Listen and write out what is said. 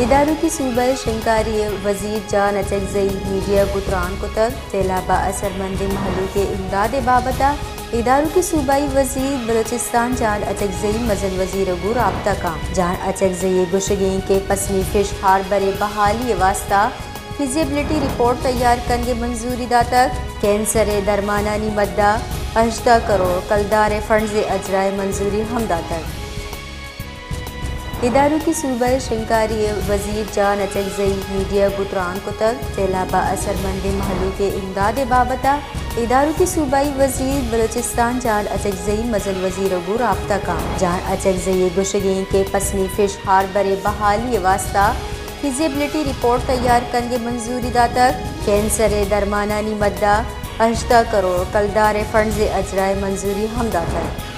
اداروکی صوبہ ء شنگکاری ء وزیر جان اچکزئی میڈیا گوں تران کتگ۔ سیلاب ء اثرمندیں مہلوک ء امداد ء بابت ء اداروکی صوبائی وزیر بلوچستان جان اچکزئی مزن وزیر ء گوں رابطہ کاں۔ جان اچکزئی ء گوشگ انت کہ پسنی فش ہاربر ء بحالی ء واستہ فیزیبلٹی رپورٹ تیار کنگ ء منظوری داتگ۔ کینسر ء درمانانی مد ء ہژدہ کروڑ کلدار ء فنڈز ء اجرا ء منظوری ہم داتگ۔ اداروکی صوبہ ء شنگکاری ء وزیر جان اچکزئی میڈیا گوں تران کتگ۔ سیلاب ء اثرمندیں مہلوک ء امداد ء بابت ء اداروکی صوبائی وزیر بلوچستان جان اچکزئی مزن وزیر ء گوں رابطہ کاں۔ جان اچکزئی ء گوشگ انت کہ پسنی فش ہاربر ء بحالی ء واستہ فیزیبلٹی رپورٹ تیار کنگ ء منظوری داتگ۔ کینسر ء درمانانی مد ء ہژدہ کروڑ کلدار ء فنڈز ء اجرا ء منظوری ہم داتگ۔